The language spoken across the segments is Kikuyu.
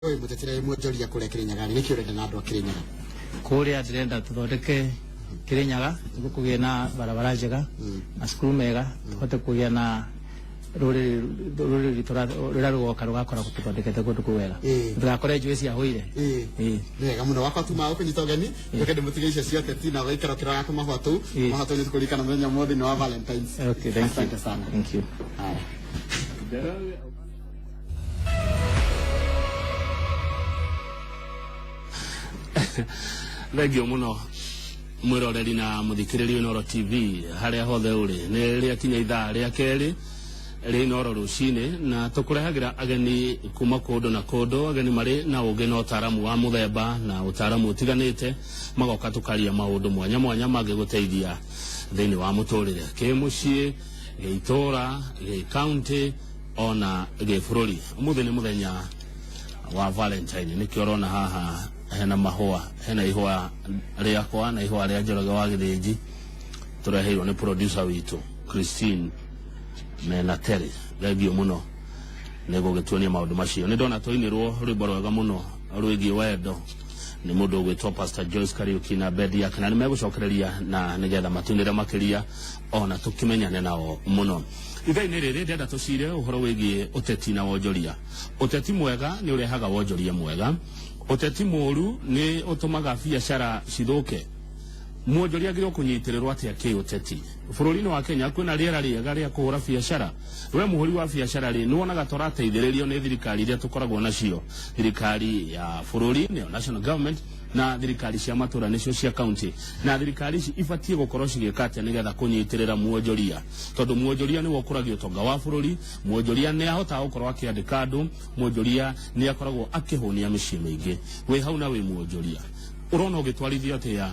Wĩ mũteti na wĩ mwonjoria kũrĩa Kĩrĩnyaga rĩ, nĩkĩ ũrenda na andũ a Kĩrĩnyaga? Kũrĩa ndĩrenda tũthondeke Kĩrĩnyaga nĩguo kũgĩe na barabara njega, macukuru mega, tũhote kũgĩa na rũrĩrĩ rũrĩrĩ rwitũ rũrĩa rũgoka rũgakoragwo tũthondekete kũndũ kũu wega, tũgakore njũĩ ciahũire. Nĩ wega mũno wakwa tuma gũkũnyita ũgeni njoke ndĩmũtige icio cia ũteti na ũgaikara ũkĩroraga tũmahũa tũu. Tũmahũa tũu nĩ tũkũririkana mũthenya ũmũthĩ nĩ wa Valentine's. Okay, thank you. Asante sana. Thank you. Haya. Thengio muno mwiroreri na muthikiriria Inooro TV haria hothe uri. Ni riakinya ithaa ria keri ria Inooro rucini na tukurehagira ageni kuma kundu na kundu, ageni mari na ugi na utaramu wa muthemba na utaramu utiganite, magoka tukaria maundu mwanya mwanya mangiguteithia thiini wa muturire ki mucii, gi itura, gi county ona gi bururi. Umuthi ni muthenya wa Valentine, nikio urona haha hena mahũa, hena ihũa rĩakwa na ihũa rĩa Njoroge wa Gĩthĩnji tũreheirwo nĩ producer witũ Christine mena Terry. Thengio mũno nĩ gũgĩtuonia maũndũ macio. Nĩ ndona twainĩrwo rwĩmbo rwega mũno rwĩgiĩ wendo nĩ mũndũ ũgwĩtwo Pastor Joyce Kariuki na bendi yake, na nĩ megũcokereria na nĩgetha matuinĩre makĩria ona tũkĩmenyane nao mũno. Ithaa-inĩ rĩrĩ ndĩrenda tũcire ũhoro wĩgiĩ ũteti na wonjoria. Ũteti mwega nĩ ũrehaga wonjoria mwega, ũteti mũũru nĩ ũtũmaga biacara cithũke. Mwonjoria agĩrĩirwo kũnyitĩrĩrwo atĩa kĩũteti? Bũrũri-inĩ wa Kenya kwĩna rĩera rĩega rĩa kũhũra biacara. We mũhũri wa biacara rĩ, nĩ wonaga tũrateithĩrĩrio nĩ thirikari iria tũkoragwo nacio, thirikari ya bũrũri nĩyo national government na thirikari cia matũra nĩcio cia county, na thirikari ici ibatiĩ gũkorwo cigĩka atĩa nĩgetha kũnyitĩrĩra mwonjoria? Tondũ mwonjoria nĩwe ũkũragia ũtonga wa bũrũri, mwonjoria nĩ ahotaga gũkorwo akĩandĩka andũ, mwonjoria nĩ akoragwo akĩhũnia mĩciĩ mĩingĩ. Wĩ hau na wĩ mwonjoria, ũrona ũgĩtwarithio atĩa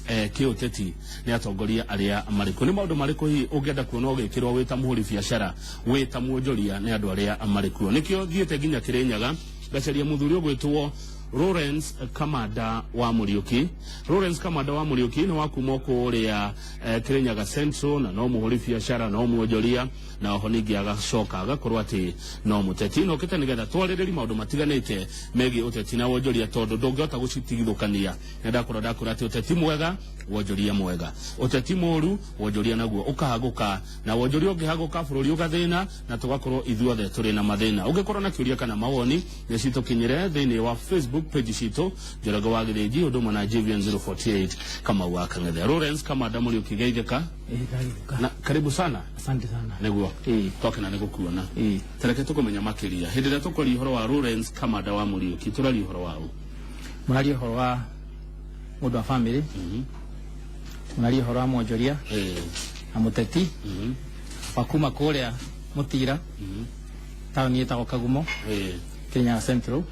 kĩũteti nĩ atongoria arĩa marĩ kuo? Nĩ maũndũ marĩkũ hihi ũngĩenda kuona ũgĩkĩrwo wĩ ta mũhũri biacara, wĩ ta mwonjoria nĩ andũ arĩa marĩ kuo? Nĩkĩo thiĩte nginya Kĩrĩnyaga ngacaria mũthuri ũgwĩtwo Lawrence Kamanda wa Mũriũki. Lawrence Kamanda wa Mũriũki nĩ wa kuma kũrĩa Kĩrĩnyaga Central, na no mũhũri biacara, no mwonjoria, na oho ningĩ agacoka agakorwo atĩ no mũteti. Na ũkĩte nĩgetha twarĩrĩrie maũndũ matiganĩte megiĩ ũteti na wonjoria, tondũ ndũngĩhota gũcitigithũkania. Nĩ ndakorwo ndakwĩra atĩ ũteti mwega, wonjoria mwega, ũteti mũũru, wonjoria naguo ũkahagũka, na wonjoria ũngĩhagũka bũrũri ũgathĩna na tũgakorwo ithuothe tũrĩ na mathĩna. Ũngĩkorwo na kĩũria kana mawoni, nĩ citũkinyĩre thĩinĩ wa Facebook page citũ, Njoroge wa Gĩthĩnji ũndũ ũmwe na JVN 048 Kamau wa Kang'ethe. Lawrence Kamanda Mũriũki, geithĩka. Na karibu sana. Asante sana. Nĩguo twakena nĩ gũkuona. Tareke tũkũmenya makĩria. Hĩndĩ ĩrĩa tũkwaria ũhoro wa Lawrence Kamanda wa Mũriũki, tũraria ũhoro wa ũ? Mũraria ũhoro wa mũndũ wa family, mũraria ũhoro wa mwonjoria na mũteti wa kuma kũrĩa Mũtira, taũni ĩtagwo Kagumo, Kĩrĩnyaga Central,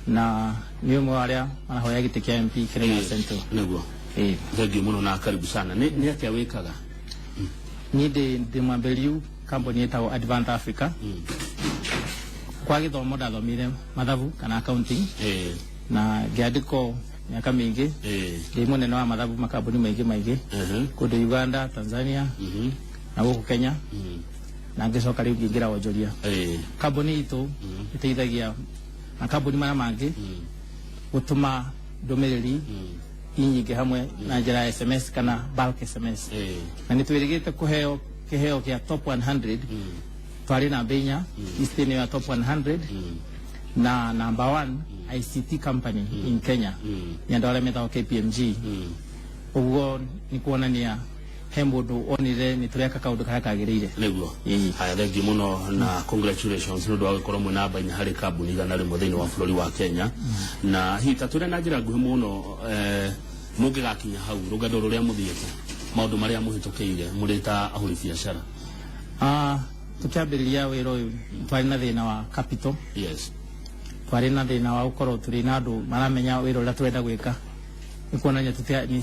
na nĩ ũmwe wa arĩa marahoya gĩtĩ kĩa MP Kĩrĩnyaga Central. Nĩguo. Thengiũ mũno na karibu sana. Nĩ atĩa wĩkaga? Niĩ ndĩ mwambĩrĩria kambuni ĩtagwo Advant Africa. Kwa gĩthomo ndathomire mathabu kana accounting, na ngĩandĩkwo mĩaka mĩingĩ ndĩ mũnene wa mathabu makambuni maingĩ maingĩ kũndũ Uganda, Tanzania na gũkũ Kenya, na ngĩcoka rĩu ngĩingĩra wonjoria. Kambuni itũ ĩteithagia makambuni marĩa mangĩ gũtũma ndũmĩrĩri inyingĩ hamwe na njĩra ya SMS kana bulk SMS, na nĩ twĩrĩgĩte kũheo kĩheo kĩa top 100. Twarĩ namba 4 list-inĩ ya top 100 na number 1 ICT company in Kenya nĩ andũ arĩa metagwo KPMG. Ũguo nĩ kuonania he mũndũ onire nĩ tũreka kaũndũ karĩa kagĩrĩire. Nĩguo. Haya, thengiũ mũno na congratulations nĩ ũndũ wa gũkorwo mwĩ namba 4 harĩ kambuni 100 thĩinĩ wa bũrũri wa Kenya. Na hihi ta twĩre na njĩra nguhĩ mũno, mũngĩgakinya hau, rũgendo rũrĩa mũthiĩte, maũndũ marĩa mũhĩtũkĩire mũrĩ ta ahũri biacara? Tũkĩambĩrĩria wĩra ũyũ twarĩ na thĩna wa capital. Twarĩ na thĩna wa gũkorwo tũrĩ na andũ maramenya wĩra ũrĩa tũrenda gwĩka. Nĩ kuonania nĩ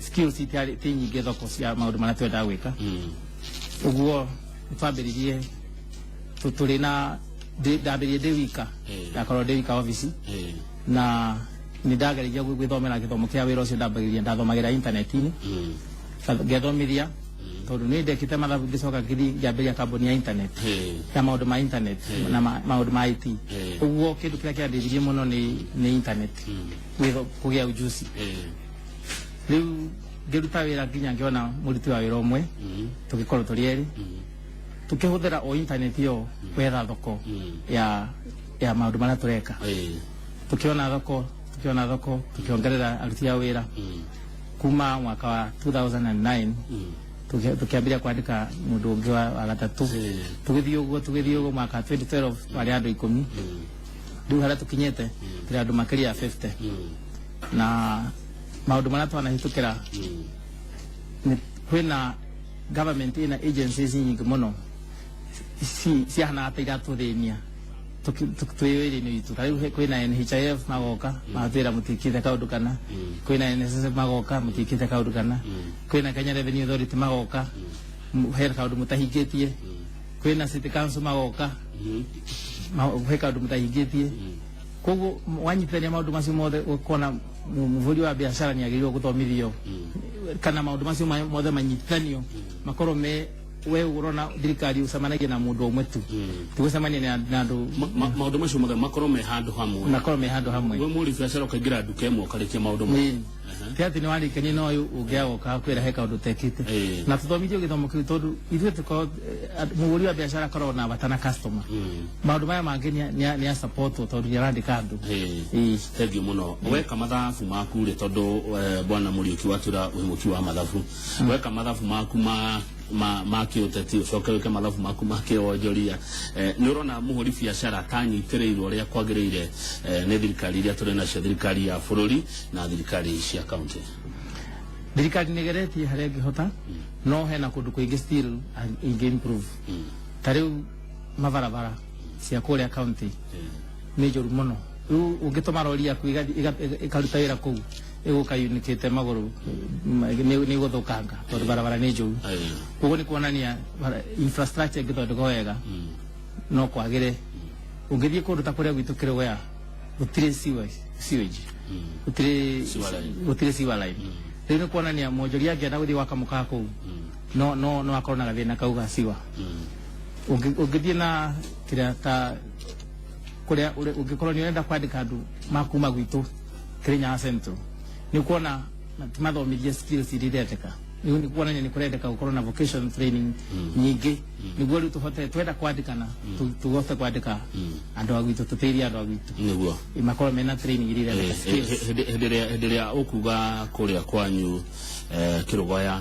skills itiarĩ ti nyingĩ thoko cia maũndũ marĩa twendaga gwĩka. Ũguo nĩ twambĩrĩirie tũrĩ na ndambĩrĩirie ndĩ wika. Ndakorwo ndĩ wika ofici. Na nĩ ndageragia gwĩthomera gĩthomo kĩa wĩra ũcio ndambagĩrĩria, ndathomagĩra intaneti-inĩ. Ngethomithia. Tondu ni ndekite mathabu ngicoka ngithi ngiambĩrĩria kambuni ya internet ya maũndũ ma internet na maũndũ ma IT. Ũguo kĩndũ kĩrĩa kĩandeithirie mũno nĩ internet kũgĩa ujuzi. Rĩu ngĩruta wĩra nginya ngĩona mũruti wa wĩra ũmwe, tũgĩkorwo tũrĩ erĩ, tukĩhũthĩra o internet ĩyo gwetha thoko ya maũndũ marĩa tũreka. Tukiona thoko, tukiongerera aruti a wĩra. Kuma mwaka wa 2009 tukiambĩrĩria kwandĩka mũndũ ũngĩ wa gatatũ. Tũgĩthiĩ ũguo mwaka 2012 twarĩ andũ 10. Rĩu harĩa tũkinyĩte tũrĩ andũ makĩria ya 50. Na maũndũ marĩa twanahĩtũkĩra nĩ kwĩna government ina agencies nyingĩ mũno ciahanaga ta iratũthĩnia twĩ wĩra-inĩ witũ. Ta rĩu kwĩna NHIF magoka magatwĩra mũtiĩkĩte kaũndũ kana, kwĩna NSSF magoka mũtiĩkĩte kaũndũ kana, kwĩna Kenya Revenue Authority magoka he kaũndũ mũtahingĩtie, kwĩna City Council magoka he kaũndũ mũtahingĩtie. Koguo wanyitithania maũndũ macio mothe, ũkona mũhũri wa biacara nĩ agĩrĩirwo gũthomithio kana maũndũ macio mothe manyitithanio makorwo me we ũrona thirikari ũcemanagia na mũndũ ũmwe tu, ti gũcemania na andũ. Maũndũ macio mothe makorwo me handũ hamwe. Makorwo me handũ hamwe. We mũhũri biacara ũkaingĩra nduka ĩmwe ũkarĩkia maũndũ mothe. Ti atĩ nĩ warĩkania na ũyũ ũngĩ agoka akwĩra he kaũndũ ũtekĩte. Na tũthomithio gĩthomo kĩu, tondũ ithuĩ tũkorwo mũhũri wa biacara akoragwo na bata na customer. Maũndũ maya mangĩ nĩ a support tondũ nĩ arandĩka andũ. Thengiũ mũno. Weka mathabu maku rĩ, tondũ bwana Mũriũki watwĩra wĩ mũki wa mathabu, weka mathabu maku ma kĩũteti, ũcoke wĩke mathabu maku ma kĩwonjoria, nĩ ũrona mũhũri biacara tanyitĩrĩirwo ũrĩa kwagĩrĩire nĩ thirikari iria tũrĩ nacio, thirikari ya bũrũri na thirikari cia kaunti? Thirikari nĩ ĩgeretie harĩa ĩngĩhota, no hena kũndũ kũingĩ still ingĩ improve. Ta rĩu mabarabara cia kũrĩa county nĩ njũru mũno. Rĩu ũngĩtũma rori yaku ĩkaruta wĩra kũu, ĩgũka yunĩkĩte magũrũ, nĩ ĩgũthũkanga tondũ barabara nĩ njũru. Koguo nĩ kuonania infrastructure ĩngĩthondekwo wega no kwagĩre. Ũngĩthiĩ kũndũ ta kũrĩa gwitũ Kĩrũgũya, gũtirĩ sewage, gũtirĩ Sewer line. Gũtirĩ sewer line. Rĩu nĩ kuonania mwonjoria angĩenda gũthiĩ gwaka mũkawa kũu no akorwo na gathĩna kau ga sewer. Ũngĩthiĩ na kĩrĩa ta kũrĩa ũngĩkorwo nĩ ũrenda kwandĩka andũ makuma gwitũ Kirinyaga Central, nĩ ũkuona mathomithie skills iria irendeka. Nĩ kuonania nĩ kũrendeka gũkorwo na vocation training nyingĩ nĩguo rĩu tũhote twenda kwandĩkana tũhote kwandĩka andũ a gwitũ, tũteithie andũ a gwitũ makorwo mena training iria irendeka, skills. Hĩndĩ ĩrĩa ũkuga kũrĩa kwanyu Kĩrũgoya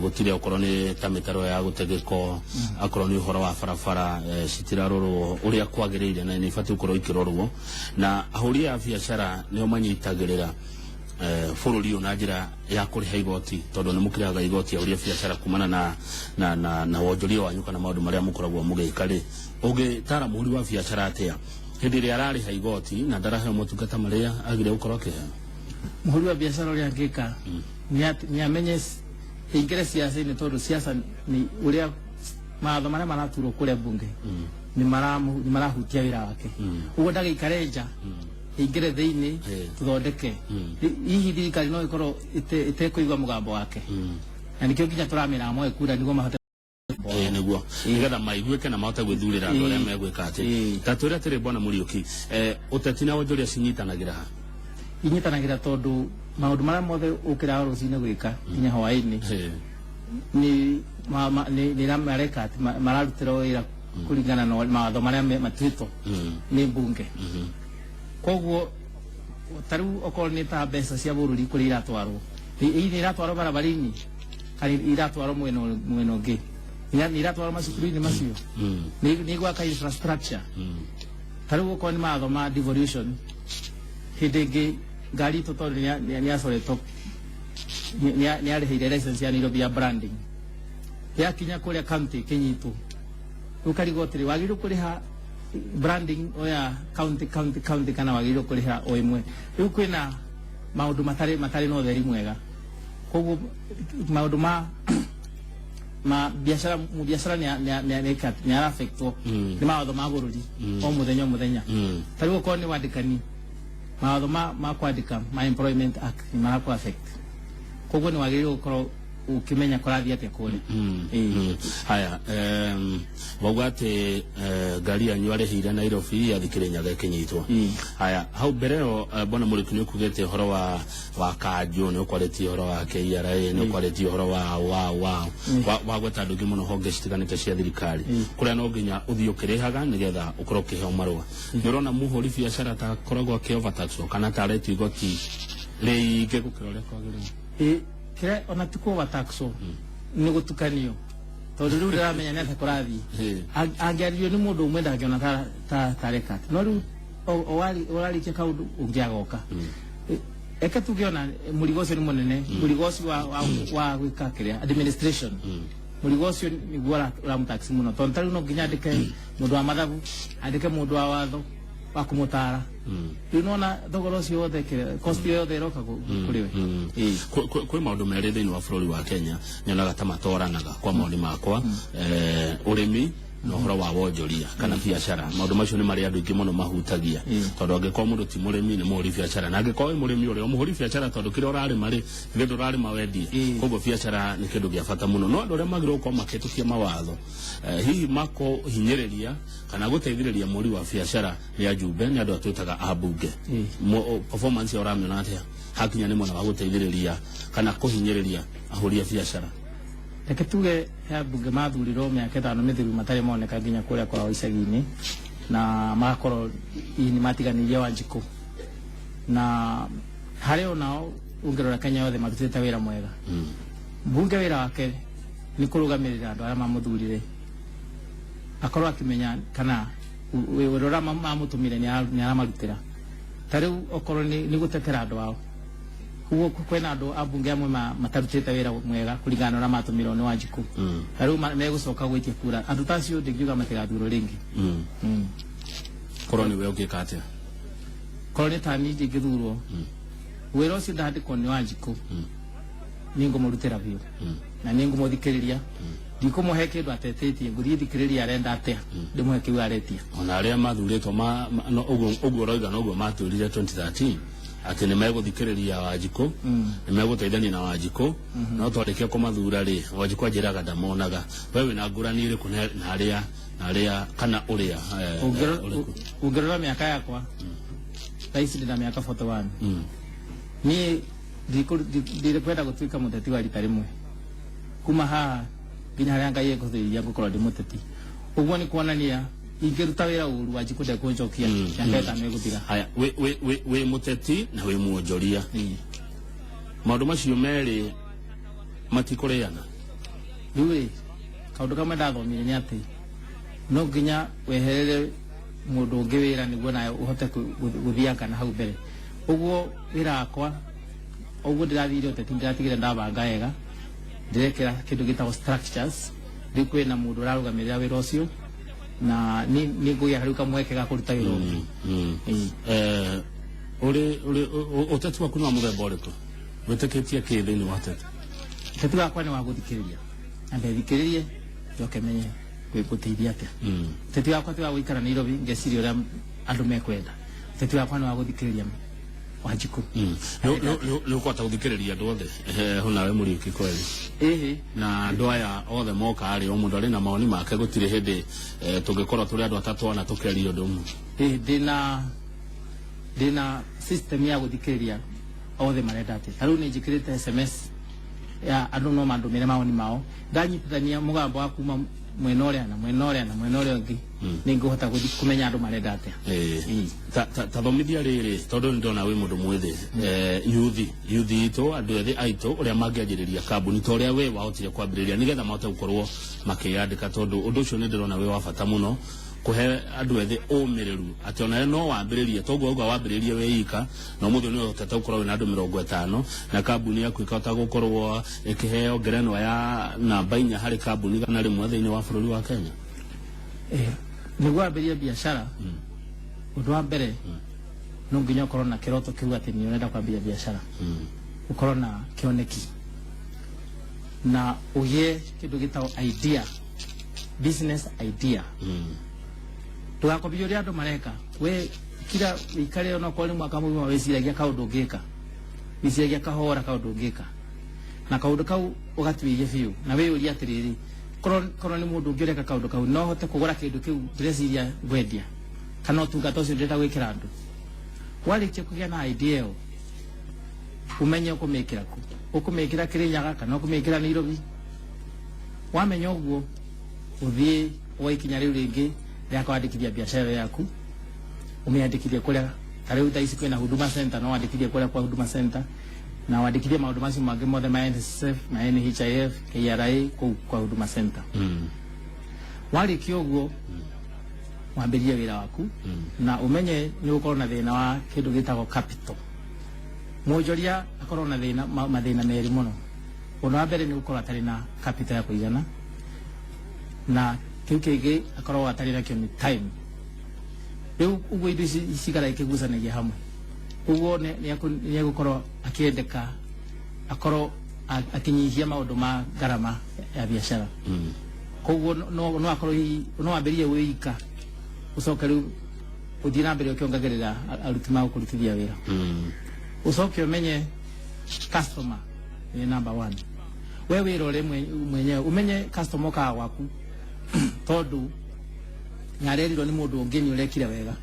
gũtirĩ, okorwo nĩ ta mĩtaro ya gũte gĩko, akorwo nĩ ũhoro wa barabara citirarorwo ũrĩa kwagĩrĩire na nĩ ibatiĩ gũkorwo ikĩrorwo, na ahũri a biacara nĩo manyitagĩrĩra bũrũri ũyũ na njĩra ya kũrĩha igoti, tondũ nĩ mũkĩrĩhaga igoti ahũri a biacara kumana na wonjoria wanyu kana maũndũ marĩa mũkoragwo mũgĩka rĩ, ũngĩtara mũhũri wa biacara atĩa hĩndĩ ĩrĩa ararĩha igoti na ndaraheo motungata marĩa agĩrĩire gũkorwo akĩheo? Mũhũri wa biacara ũrĩa angĩka nĩ amenye aingĩre siasa-inĩ, tondũ siasa nĩ ũrĩa mawatho marĩa maraturwo kũrĩa bunge nĩ marahutia wĩra wake. Ũguo ndagĩikare nja, aingĩre thĩinĩ tũthondeke. Hihi thirikari no ĩkorwo ĩtekũigua mũgambo wake, na nĩkĩo nginya tũramĩra moe kura nĩguo mahote. Ĩĩ, nĩguo nĩgetha maiguĩke na mahote gwĩthurĩra andũ arĩa megwĩka atĩ. Ta twĩre atĩrĩ, bwana Mũriũki, ũteti na wonjoria cinyitanagĩra ha? Inyitanagĩra tondũ maũndũ marĩa mothe ũkĩraga rũcinĩ gwĩka nginya hwaĩ-inĩ nĩ nĩ mareka atĩ mararutĩra wĩra kũringana na mawatho marĩa matuĩtwo nĩ mbunge. Koguo ta rĩu okorwo nĩ ta mbeca cia bũrũri kũrĩa iratwarwo, nĩ iratwarwo barabara-inĩ kana iratwarwo mwena ũngĩ, nĩ iratwarwo macukuru-inĩ macio, nĩ gwaka infrastructure. Ta rĩu okorwo nĩ mawatho ma devolution, hĩndĩ ĩngĩ ngari itũ tondũ nĩ yacoretwo nĩ yarĩhĩire license ya Nairobi ya branding, yakinya kũrĩa county ĩkĩnyitwo, ũkarigwo atĩrĩ, wagĩrĩirwo kũrĩha branding o ya county county county kana wagĩrĩirwo kũrĩha o ĩmwe? Rĩu kwĩna maũndũ matarĩ na ũtheri mwega. Koguo maũndũ ma biacara, biacara nĩ araffectwo nĩ mawatho ma bũrũri o mũthenya o mũthenya. Ta rĩu okorwo nĩ wandĩkani, mawatho ma kwandĩka ma Employment Act nĩ marakũ affect. Koguo nĩ wagĩrĩirwo gũkorwo Ukimenya kũrathiĩ atĩa kũrĩa. Haya, wauga atĩ ngari yanyu arĩhĩire Nairobi yathi Kĩrĩnyaga ĩkĩnyitwo. Haya, hau mbere ĩyo, bwana Mũrĩku, nĩ ũkugĩte ũhoro wa kanjũ, nĩ ũkwarĩtie ũhoro wa KRA, nĩ ũkwarĩtie ũhoro wa wagweta andũ aingĩ mũno, honge citiganĩte cia thirikari kũrĩa no nginya ũthiĩ ũkĩrĩhaga nĩgetha ũkorwo ũkĩheo marũa. Nĩ ũrona mũhũri biacara ta akoragwo akĩ overtaxwo kana ta aretio igoti rĩingĩ gũkĩra ũrĩa kwagĩrĩire? Ĩ, kĩrĩa ona ti kũovertaxwo, nĩ gũtukanio, tondũ rĩu ndĩramenya nĩ atĩa kũrathiĩ. Angĩaririo nĩ mũndũ ũmwe ndangĩona ta tareka, no rĩu ũrarĩkia kaũndũ ũngĩ agoka. Eke tuge ona mũrigo ũcio nĩ mũnene, mũrigo ũcio wa gwĩka kĩrĩa administration, mũrigo ũcio nĩguo ũramũtaxi mũno, tondũ ta rĩu no nginya andĩke mũndũ wa mathabu, andĩke mũndũ wa watho wa kũmũtara. Rĩu nona thogora ũcio wothe, kĩrĩa cost ĩyo yothe ĩroka kũrĩ we. Ĩĩ. Kwĩ maũndũ merĩ thĩinĩ wa bũrũri wa Kenya nyonaga ta matoranaga kwa maoni makwa, ũrĩmi na ũhoro wa wonjoria kana biacara. Maũndũ macio nĩ marĩa andũ aingĩ mũno mahutagia, tondũ angĩkorwo mũndũ ti mũrĩmi nĩ mũhũri biacara, na angĩkorwo wĩ mũrĩmi ũrĩ o mũhũri biacara, tondũ kĩrĩa ũrarĩma rĩ, githĩ ndũrarĩma wendie? Koguo biacara nĩ kĩndũ gĩa bata mũno, no andũ arĩa magĩrĩirwo gũkorwo makĩhĩtũkia mawatho, hihi makũhinyĩrĩria kana gũteithĩrĩria mũhũri wa biacara nĩ ajumbe, nĩ andũ atwĩtaga ambunge. Performance yao ũramĩona atĩa hakinya nĩ mwena wa gũteithĩrĩria kana kũhinyĩrĩria ahũri a biacara? Reke tuge he ambunge mathurirwo mĩaka 5 mĩthiru matarĩ moneka nginya kũrĩa kwao icagi-inĩ, na magakorwo hihi nĩ matiganĩirie Wanjikũ, na harĩ onao ũngĩrora Kenya yothe marutĩte wĩra mwega. Mbunge wĩra wake nĩ kũrũgamĩrĩra andũ arĩa mamũthurire, akorwo akĩmenya kana wĩra ũrĩa mamũtũmire nĩ aramarutĩra. Ta rĩu okorwo nĩ gũtetera andũ ao, koguo kwĩna andũ ambunge amwe matarutĩte wĩra mwega kũringana na ũrĩa matũmirwo nĩ Wanjikũ. Ta rĩu megũcoka gwĩtia kura, andũ ta acio ndingiuga matigathurwo rĩngĩ. Korwo nĩwe ũngĩka atĩa? Korwo nĩ tani ndingĩthurwo, wĩra ũcio ndandĩkwo nĩ Wanjikũ nĩ ngũmũrutĩra biũ na nĩ ngũmũthikĩrĩria. Ndikũmũhe kĩndũ atetĩtie, ngũthiĩ thikĩrĩria arenda atĩa, ndĩmũhe kĩu aretia. Ona arĩa mathurĩtwo no ũguo ũroiga noguo matwĩrire 2013 atĩ nĩ megũthikĩrĩria Wanjikũ, nĩ megũteithania na Wanjikũ, no twarĩkia kũmathura rĩ, Wanjikũ anjĩraga ndamonaga. We wĩna ngũrani ĩrĩkũ na arĩa kana ũrĩa ũrĩkũ? Ũngĩrora mĩaka yakwa thaa ici, ndĩna mĩaka 41. Niĩ ndikwenda gũtuĩka mũteti wa rita rĩmwe. Kuma haha nginya harĩa Ngai ekũthĩria ngũkorwo ndĩ mũteti. Ũguo nĩ kuonania ingĩruta wĩra ũru, Wanjikũ ndekũnjokia mĩaka 5 ĩgũthira. Haya, wĩ mũteti na wĩ mwonjoria, maũndũ macio merĩ matikũrĩana? Rĩu rĩ, kaũndũ kamwe ndathomire nĩ atĩ no nginya weherere mũndũ ũngĩ wĩra nĩguo nawe ũhote gũthianga na hau mbere. Ũguo wĩra wakwa, ũguo ndĩrathire ũteti, ndĩratigire ndabanga wega, ndĩrekĩra kĩndũ gĩtagwo structures. Rĩu kwĩna mũndũ ũrarũgamĩrĩra wĩra ũcio na nĩ ngũgĩa rĩu kamweke ga kũruta wĩra ũngĩ. Ĩĩ. Ũrĩ ũteti waku nĩ wa mũthemba ũrĩkũ? Wĩtĩkĩtie kĩ thĩinĩ wa ũteti? Ũteti wakwa nĩ wa gũthikĩrĩria, na ndethikĩrĩrie njoke menye gũteithia atĩa. Ũteti wakwa ti wa gũikara Nairobi ngeciria ũrĩa andũ mekwenda. Ũteti wakwa nĩ wa gũthikĩrĩria Wanjikũ. Nĩ ũkũhota gũthikĩrĩria andũ othe ho nawe Mũriũki kweli? Ĩhĩ. Na andũ aya othe moka rĩ, o mũndũ arĩ na mawoni make, gũtirĩ hĩndĩ tũngĩkorwo tũrĩ andũ atatũ ana tũkĩaria ũndũ ũmwe? Ĩhĩ, ndĩna system ya gũthikĩrĩria othe marenda atĩa. Ta rĩu nĩ njĩkĩrĩte SMS ya andũ no mandũmĩre mawoni mao, ndanyitithania mũgambo wa kuma mwena ũrĩa na mwena ũrĩa na mwena ũrĩa ũngĩ, nĩ ngũhota kũmenya andũ marenda atĩa. Ĩĩ. Ta thomithia rĩrĩ, tondũ nĩ ndona wĩ mũndũ mwĩthĩ, yuthi itũ, andũ ethĩ aitũ, ũrĩa mangĩanjĩrĩria kambuni ta ũrĩa we wahotire kwambĩrĩria nĩgetha mahote gũkorwo makĩyandĩka, tondũ ũndũ ũcio nĩ ndĩrona wĩ wa bata mũno kũhe andũ ethĩ ũmĩrĩru atĩ onawe no wambĩrĩrie, toguo auga wambĩrĩrie wĩ ika na ũmũthĩ nĩ ũhotete gũkorwo wĩna andũ 50 na kambuni yaku ĩkahota gũkorwo ĩkĩheo ngerenwa ya namba 4 harĩ kambuni 100 thĩinĩ wa bũrũri wa Kenya. Nĩguo wambĩrĩrie biacara, ũndũ wa mbere no nginya ũkorwo na kĩroto kĩu atĩ nĩ ũrenda kwambĩrĩria biacara, ũkorwo na kĩoneki na ũgĩe kĩndũ gĩtagwo idea, business idea. Ndũgakombithie ũrĩa andũ mareka. We kira wĩikare onokorwo nĩ mwaka mũgima wĩciragia kaũndũ ũngĩka, wĩciragia kahora kaũndũ ũngĩka. Na kaundu kau ugatuirie biu na wiyurie atiriri, korwo ni mundu ungireka kaundu kau no hote kugura kindu kiu ndireciria ngwendia kana utungata ucio ndirenda gwikira andu. Warikia kugia na idea iyo, umenye ukumikira ku, ukumikira Kirinyaga kana ukumikira Nairobi. Wamenya uguo uthie woe ikinya riu ringi ria kwandikithia biashara yaku, umiandikithie kuria ta riu thaa ici kwina Huduma Center, no wandikithie kuria kwa Huduma Center na wandikithie maundu macio mangĩ mothe ma NSSF, ma NHIF, KRA kũu kwa Huduma Center. Warĩkia ũguo wambĩrĩrie wĩra waku na ũmenye nĩ ũgũkorwo na thĩna wa kĩndũ gĩtagwo capital. Mwonjoria akorwo na thĩna mathĩna merĩ mũno. Ũndũ wa mbere nĩ gũkorwo atarĩ na capital ya kũigana, na kĩu kĩngĩ akorwo atarĩ nakĩo nĩ time. Rĩu ũguo indo ici cikara ikĩgucanagia hamwe, ũguo nĩ egũkorwo akĩendeka akorwo akinyihia maũndũ ma ngarama ya biacara. Koguo no akorwo hihi no wambĩrĩrie wĩika, ũcoke rĩu ũthiĩ na mbere ũkĩongagĩrĩra aruti ma gũkũrutithia wĩra. Ũcoke ũmenye customer nĩ number one. We wĩrore mwenyewe ũmenye customer okaga gwaku tondũ nĩarerirwo nĩ mũndũ ũngĩ nĩ ũrekire wega.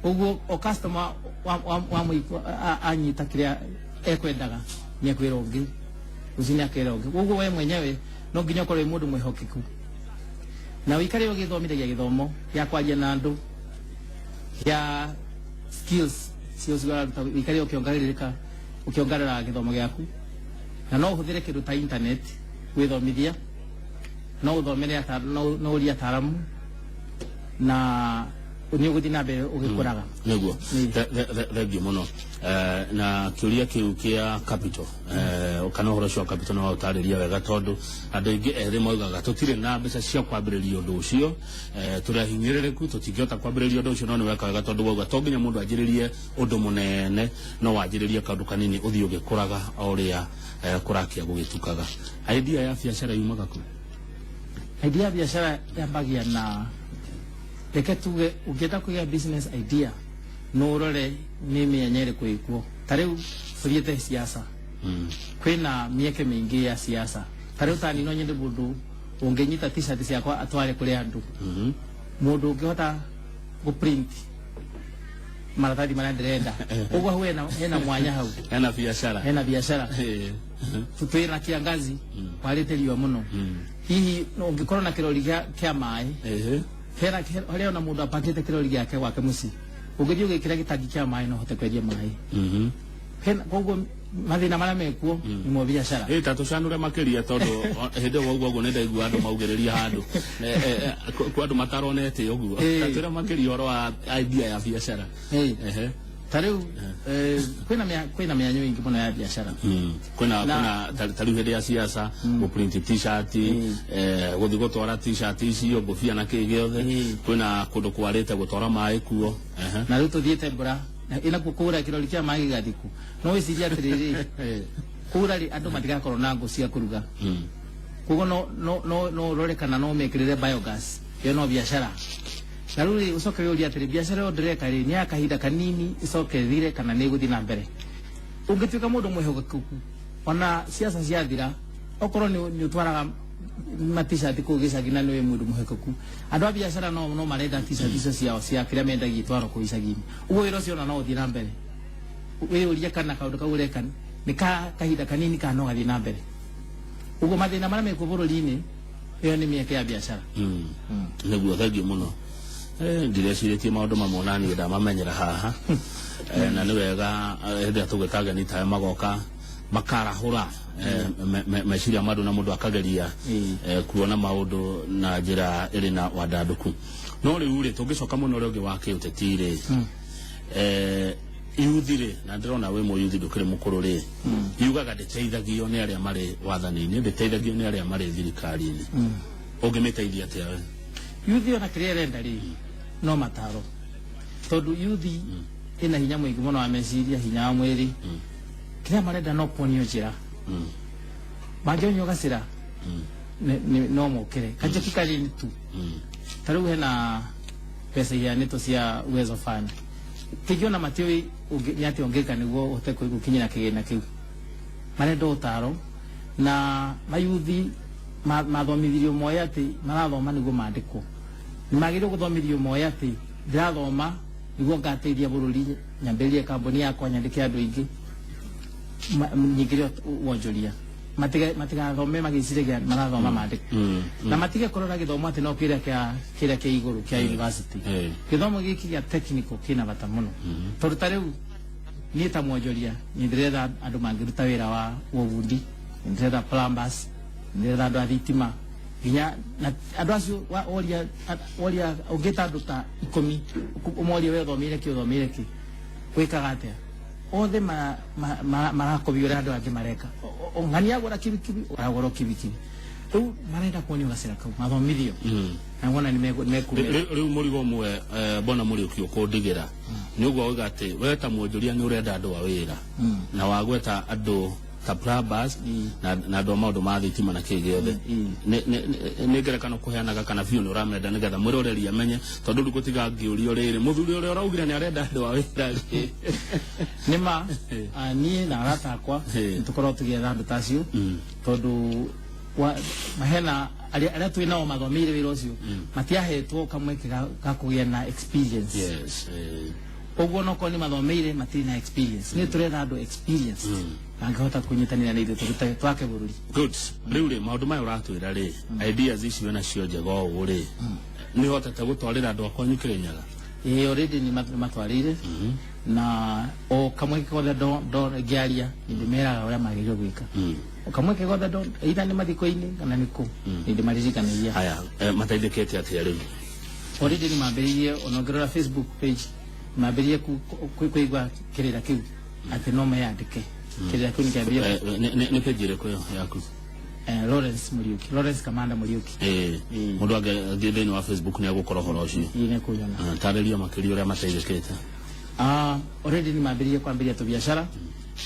Ũguo o customer wa anyita kĩrĩa ekwendaga nĩ ekwĩra ũngĩ, rũciũ nĩ akera ũngĩ. Ũguo we mwenyewe no nginya ũkorwo wĩ mũndũ mwĩhokeku na ũikare ũgĩthomithagia gĩthomo gĩa kwaria na andũ, gĩa skills cio ũraruta, ũikare ũkĩongerereka, ũkĩongerera gĩthomo gĩaku. Na no ũhũthĩre kĩndũ ta internet gwĩthomithia, no ũthomere no ũrie ataaramu na nĩ ũgũthiĩ na mbere ũgĩkũraga. Nĩguo, thengiũ mũno. Na kĩũria kĩu kĩa capital, kana ũhoro ũcio wa capital no waũtarĩria wega, tondũ andũ aingĩ ethĩ maugaga tũtirĩ na mbeca cia kwambĩrĩria ũndũ ũcio, tũrĩ ahinyĩrĩrĩku, tũtingĩhota kwambĩrĩria ũndũ ũcio. No nĩ weka wega tondũ wauga to nginya mũndũ anjĩrĩrie ũndũ mũnene, no wanjĩrĩrie kaũndũ kanini ũthiĩ ũgĩkũraga o ũrĩa kũrakia gũgĩtukaga. Idea ya biacara yumaga kũ? Idea ya biacara yambagia na, reke tuge, ũngĩenda kũgĩa business idea no ũrore nĩ mĩanya ĩrĩkũ ĩkuo. Ta rĩu tũthiĩte siasa, kwĩna mĩeke mĩingĩ ya siasa. Ta rĩu tani no nyende mũndũ ũngĩnyita t-shirt ciakwa atware kũrĩ andũ, mũndũ ũngĩhota gũ-print maratathi marĩa ndĩrenda. Ũguo hau hena mwanya hau, hena biacara, hena biacara. Twĩna kiangazi kwarĩte riũa mũno, hihi ũngĩkorwo na kĩrori kĩa maĩ hena harĩa ona mũndũ apakĩte kĩrori gĩake gwake mũciĩ, ũngĩthiĩ ũgĩkĩra gĩtangi kĩa maĩ no ũhote kwendia maĩ. Koguo mathĩna marĩa mekuo nĩmo biacara. Ta tũcanũre makĩria, tondũ hĩndĩ ĩyo waugua ũguo nĩ ndaigua andũ maugĩrĩria handũ kwa andũ mataronete ũguo. Ta twĩre makĩria ũhoro wa idea ya biacara. Ta rĩu kwĩna mĩanya mĩingĩ mũno ya biacara. Kwĩna ta rĩu hĩndĩ ya siasa gũprint t-shirt, gũthiĩ gũtwara t-shirt icio, ngũbia na kĩĩ gĩothe, kwĩna kũndũ kwarĩte gũtwara maĩ kuo. Na rĩu tũthiĩte mbura ĩnakuo kũgũra kĩrori kĩa maĩ gĩgathiĩ ku, no wĩcirie atĩrĩrĩ, kũgũra rĩ andũ matigakorwo na ngũ cia kũruga. Koguo no ũrore kana no ũmĩkĩrĩre biogas, ĩyo no biacara. Na rĩu rĩ ũcoke wĩyũrie atĩrĩ, biacara ĩyo ndĩreka rĩ nĩ ya kahinda kanini ĩcoke ĩthire kana nĩ ĩgũthiĩ na mbere? Ũngĩtuĩka mũndũ mwĩhokeku, ona siasa ciathira, okorwo nĩ ũtwaraga ma t-shirt kũu gĩcagi na nĩ wĩ mũndũ mwĩhokeku, andũ a biacara no marenda t-shirt icio ciao cia kĩrĩa mendagia itwarwo kũu icagi-inĩ. Ũguo wĩra ũcio ona no ũthiĩ na mbere. Wĩyũrie kana kaũndũ kau ũreka nĩ ka kahinda kanini kana no gathiĩ na mbere. Ũguo mathĩna marĩa mekuo bũrũri-inĩ, ĩyo nĩ mĩeke ya biacara. Nĩguo, thengiũ mũno. Ndirecirĩtie maũndũ mamwe na niĩ ndamamenyera haha. Na nĩ wega hĩndĩ ĩrĩa tũgwĩta ageni tayo magoka makarahũra meciria ma andũ na mũndũ akageria kuona maũndũ na njĩra ĩrĩ na wandandũku. No rĩu rĩ tũngĩcoka mũno ũrĩa ũngĩ wa kĩũteti rĩ, yuthi rĩ, na ndĩrona wĩ mũyuthi ndũkĩrĩ mũkũrũ rĩ, yugaga ndĩteithagio nĩ arĩa marĩ wathani-inĩ, ndĩteithagio nĩ arĩa marĩ thirikari-inĩ. Ũngĩmĩteithia atĩa we? Yuthi ona kĩrĩa ĩrenda rĩ no mataro, tondũ yuthi ĩna hinya mũingĩ mũno wa meciria, hinya wa mwĩrĩ. Kĩrĩa marenda no kuonio njĩra, mangĩonio gacĩra no mokĩre kanjeki kanini tu. Ta rĩu hena mbeca iheanĩtwo cia Uwezo Fund, kĩngĩ ona matiũĩ nĩ atĩa ũngĩka nĩguo ũhote gũkinyĩra kĩgĩna kĩu. Marenda ũtaro Na mayuthi mathomithirio moe atĩ marathoma nĩguo mandĩkwo. Nĩ magĩrĩirwo gũthomithio moe atĩ ndĩrathoma nĩguo ngateithia bũrũri, nyambĩrĩrie kambuni yakwa, nyandĩke andũ aingĩ, nyingĩre wonjoria. Matigathome magĩciragia marathoma mandĩko. Na matige kũrora gĩthomo atĩ no kĩrĩa kĩa igũrũ kĩa university. Gĩthomo gĩkĩ gĩa technical kĩna bata mũno. Tondũ ta rĩu niĩ ta mwonjoria nĩ ndĩretha andũ mangĩruta wĩra wa ũbundi, nĩ ndĩretha plumbers, nĩ ndĩretha andũ a thitima, nginya andũ acio woria ũngĩta andũ ta 10 ũmorie we ũthomeire kĩ, ũthomeire kĩ, wĩkaga atĩa, othe marakobia ũrĩa andũ angĩ mareka. Ng'ania agũra kibikibi, ũragũra kibikibi. Rĩu marenda kuonio gacĩra kau mathomithio. Na wona nĩ mekũmenya. Rĩu mũrigo ũmwe Bwana Muriuki ũkũndigĩra nĩ ũguo wauga atĩ we ta mwonjoria nĩ ũrenda andũ a wĩra na wagweta andũ ta plumbers na andũ a maũndũ ma thitima na kĩ gĩothe. Nĩ ngerekano kũheanaga kana biũ nĩ ũramenda nĩgetha mwĩroreri amenye, tondũ rĩu gũtiga ngĩũrio rĩrĩ mũthuri ũrĩa ũraugire nĩ arenda andũ a wĩra rĩ. Nĩ ma niĩ na arata akwa nĩ tũkoragwo tũgĩetha andũ ta acio, tondũ hena arĩa twĩ nao mathomeire wĩra ũcio matiahetwo kamweke ga kũgĩa na experience. Yes. Ũguo no korwo nĩ mathomeire matirĩ na experience. Nĩ tũretha andũ experience mangĩhota kũnyitanĩra na ithuĩ tũrute twake bũrũri. Good. Rĩu rĩ maũndũ maya ũratwĩra rĩ, ideas ici wĩna cio njega ũũ rĩ, nĩ ũhotete gũtwarĩra andũ akwanyu Kĩrĩnyaga? Ĩĩ, already nĩ matwarĩire. Na o kamweke gothe ngĩaria nĩ ndĩmeraga ũrĩa magĩrĩirwo gwĩka. O kamweke gothe either nĩ mathiko-inĩ kana nĩ kũ, nĩ ndĩmaririkanagia. Haya, mateithĩkĩte atĩa rĩu? Already nĩ mambĩrĩirie, ona ũngĩrora Facebook page, mambĩrĩirie kũigua kĩrĩra kĩu atĩ no meyandĩke. Kĩrĩra kĩu nĩ kĩambĩrĩirie. Nĩ page ĩrĩkũ ĩyo yaku? Lawrence Muriuki, Lawrence Kamanda Muriuki. Mũndũ angĩthiĩ thĩinĩ wa Facebook nĩ egũkora ũhoro ũcio. Ĩĩ, nĩ ekũnyona. Tarĩria makĩria ũrĩa mateithĩkĩte. Already nĩ mambĩrĩirie kwambĩrĩria tũbiacara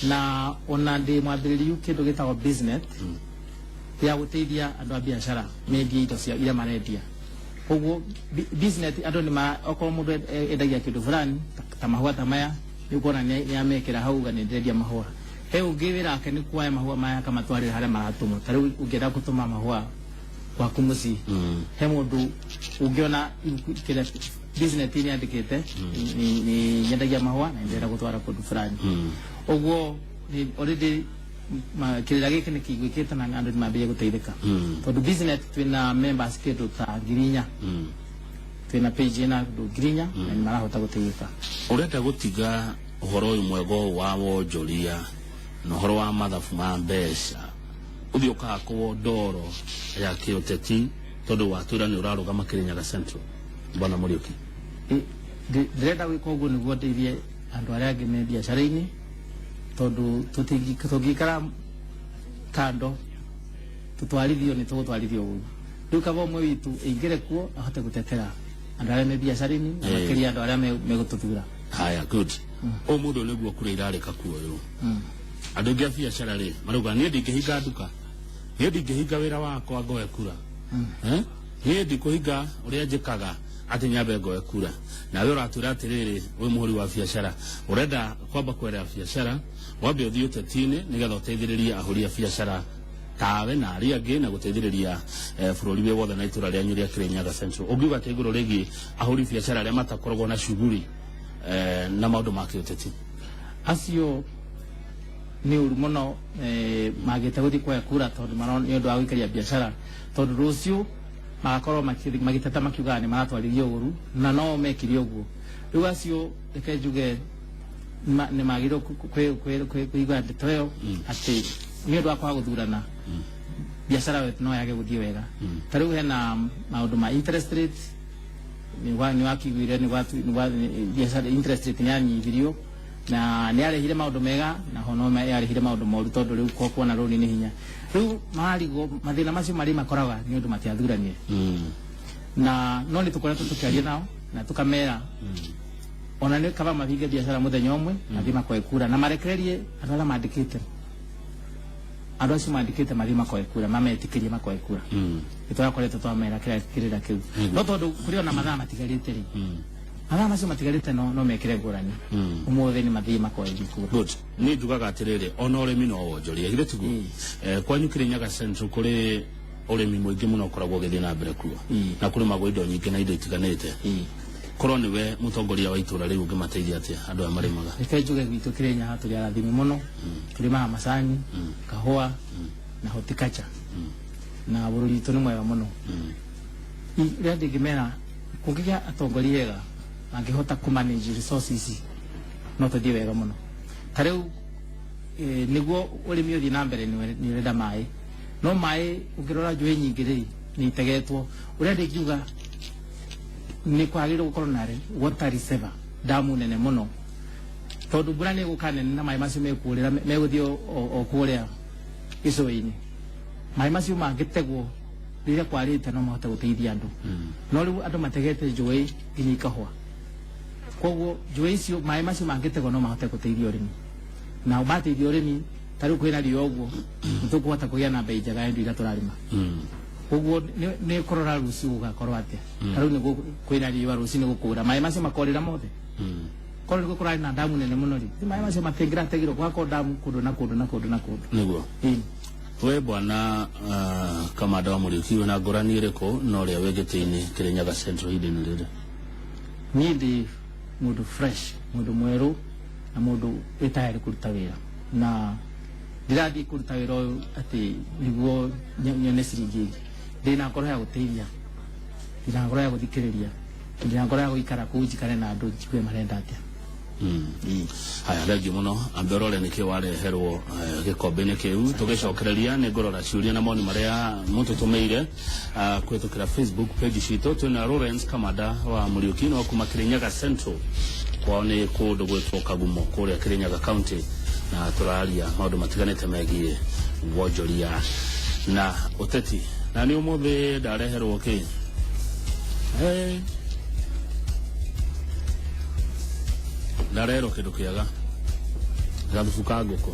na ona ndĩ mwambĩrĩriu kĩndũ gĩtagwo business ya gũteithia andũ a biacara mendie indo cia iria marendia. Koguo business andũ nĩ okorwo mũndũ endagia kĩndũ fulani ta mahũa ta maya, nĩ ũkuona nĩ amekĩra hau uga nĩ ndĩrendia mahũa. He ũngĩ wĩra wake nĩ kuoya mahũa maya akamatwarĩra harĩa maratũmwo. Ta rĩu ũngĩenda gũtũma mahũa gwaku mũciĩ, he mũndũ ũngĩona kĩrĩa business nĩ andĩkĩte nĩ nyendagia mahũa na ndĩrenda gũtwara kũndũ fulani. Ũguo already kĩrĩra gĩkĩ nĩ kĩiguĩkĩte na andũ nĩ mambĩrĩria gũteithĩka. Tondũ business twĩna members kĩndũ ta 4,000. Twĩna page ĩna andũ 4,000 na nĩ marahota gũteithĩka. Ũrenda gũtiga ũhoro ũyũ mwega wa wonjoria na ũhoro wa mathabu ma mbeca ũthiĩ ũkahakwo ndoro ya kĩũteti tondũ watwĩra nĩ ũrarũgama Kĩrĩnyaga Central, Bwana Muriuki? Ndĩrenda gwĩka ũguo nĩguo ndeithie andũ arĩa angĩ me biacara-inĩ, tondũ tũngĩikara kando tũtwarithio nĩ tũgũtwarithio ũru. Rĩu kaba ũmwe witũ aingĩre kuo ahote gũtetera andũ arĩa me biacara-inĩ na makĩria andũ arĩa megũtũthura. Haya, good. Ũyũ mũndũ nĩguo kura irarĩka kuoywo. Andũ aingĩ a biacara rĩ marauga niĩ ndingĩhinga nduka, niĩ ndingĩhinga wĩra wakwa ngoe kura, niĩ ndikũhinga ũrĩa njĩkaga atĩ nyambe ngoe kura. Nawe ũratwĩra atĩrĩrĩ, wĩ mũhũri wa biacara ũrenda kwamba kwera biacara wambe ũthiĩ ũteti-inĩ nĩgetha ũteithĩrĩrie ahũri a biacara tawe na arĩa angĩ na gũteithĩrĩria bũrũri wĩ wothe na itũra rĩanyu rĩa Kĩrĩnyaga Central. Ũngiuga atĩa igũrũ rĩgiĩ ahũri biacara arĩa matakoragwo na shughuli na maũndũ ma kĩũteti? Acio nĩ ũru mũno magĩte gũthiĩ kuoya kura tondũ nĩ ũndũ wa gũikaria biacara, tondũ rũciũ magakorwo magĩteta makiugaga nĩ maratwarithio ũru na no mekire ũguo. Rĩu acio reke njuge nĩ magĩrĩirwo kũigua ndeto ĩyo atĩ nĩ ũndũ wa kwaga gũthurana biacara no yage gũthiĩ wega. Ta rĩu hena maũndũ ma interest rate, nĩ wakĩiguire biacara interest rate nĩ yanyithirio na nĩ yarehire maũndũ mega na ho no yarehire maũndũ moru tondũ rĩu kuona rũni nĩ hinya. Rĩu mararigwo mathĩna macio marĩ makoraga nĩ ũndũ matiathuranire. Na no nĩ tũkoretwo tũkĩaria nao na tũkamera ona nĩ kaba mahinge biacara mũthenya ũmwe mathiĩ makoe kura na marekererie andũ arĩa mandĩkĩte, andũ acio mandĩkĩte mathiĩ makoe kura, mametĩkĩrie makoe kura. Nĩ tũrakoretwo twamera kĩrĩra kĩu, no tondũ kũrĩ ona mathaa matigarĩte rĩ, Mathaa macio matigarĩte no mekĩre ngũrani. Ũmũthĩ nĩ mathiĩ makoe kura. Good. Ni njugaga atiriri, ona urimi no wonjoria, githĩ tiguo? Kwanyu Kirinyaga Central kũrĩ ũrĩmi mũingĩ mũno ũkoragwo ũgĩthiĩ na mbere kuo, na kũrĩmagwo indo nyingĩ na indo itiganĩte. Korwo nĩwe mũtongoria wa itũra rĩu, ũngĩmateithia atĩa andũ aya marĩmaga? Reke njuge gwitũ Kirinyaga tũrĩ arathime mũno. Tũrĩmaga macani, kahũa na horticulture, na bũrũri witũ nĩ mwega mũno. Rĩrĩa ndingĩmera, kũngĩgĩa atongoria ega mangĩhota kũ manage resources ici, no tũthiĩ wega mũno. Ta rĩu nĩguo ũrĩmi ũthiĩ na mbere nĩ ũrenda maĩ, no maĩ ũngĩrora njũĩ nyingĩ rĩ nĩ itegetwo. Ũrĩa ndingiuga nĩ kwagĩrĩirwo gũkorwo na water reservoir, damu nene mũno, tondũ mbura nĩ ĩgũka nene na maĩ macio mekũrĩra megũthiĩ o kũrĩa gĩcũĩ-inĩ. Maĩ macio mangĩtegwo rĩrĩa kwarĩte no mahote gũteithia andũ. No rĩu andũ mategete njũĩ nginya ikahũa. Koguo njũĩ icio, maĩ macio mangĩtegwo no mahote gũteithia ũrĩmi, na mateithia ũrĩmi, ta rĩu kwĩna riũa ũguo, nĩ tũkũhota kũgĩa na mbei njega ya indo iria tũrarĩma. Koguo nĩ kũrora rũciũ gũgakorwo atĩa. Ta rĩu nĩ kwĩna riũa, rũciũ nĩ gũkũra, maĩ macio makorĩra mothe. Korwo nĩ gũkũrarĩ na damu nene mũno rĩ, maĩ macio matingĩrategirwo, gũgakorwo damu kũndũ na kũndũ na kũndũ na kũndũ. Nĩguo. We bwana Kamanda wa Mũriũki, wĩna ngũrani ĩrĩkũ na ũrĩa wĩ gĩtĩ-inĩ Kirinyaga Central ihinda-inĩ rĩrĩ? Niĩ ndĩ mũndũ fresh, mũndũ mwerũ na mũndũ wĩ tayarĩ kũruta wĩra, na ndirathiĩ kũruta wĩra ũyũ atĩ nĩguo nyone ciringi ĩngĩ. Ndĩna ngoro ya gũteithia, ndĩna ngoro ya gũthikĩrĩria, ndĩna ngoro ya gũikara kũu njikare na andũ njigue marenda atĩa. Haya, thengiũ mũno. Ambe ũrore nĩkĩ wareherwo gĩkombe-inĩ kĩu. Tũgĩcokereria nĩ ngũrora ciũria na moni marĩa mũtũtũmĩire kũhĩtũkĩra Facebook page citũ. Twĩna Lawrence Kamanda wa Mũriũki no kuma Kirinyaga Central, kwao nĩ kũndũ gwĩtwo Kagumo kũrĩa Kirinyaga County, na tũraria maũndũ matiganĩte megiĩ wonjoria na ũteti. Na nĩ ũmũthĩ ndareherwo kĩ? Hey. Ndareherwo kĩndũ kĩega, gathubu ka ngũkũ.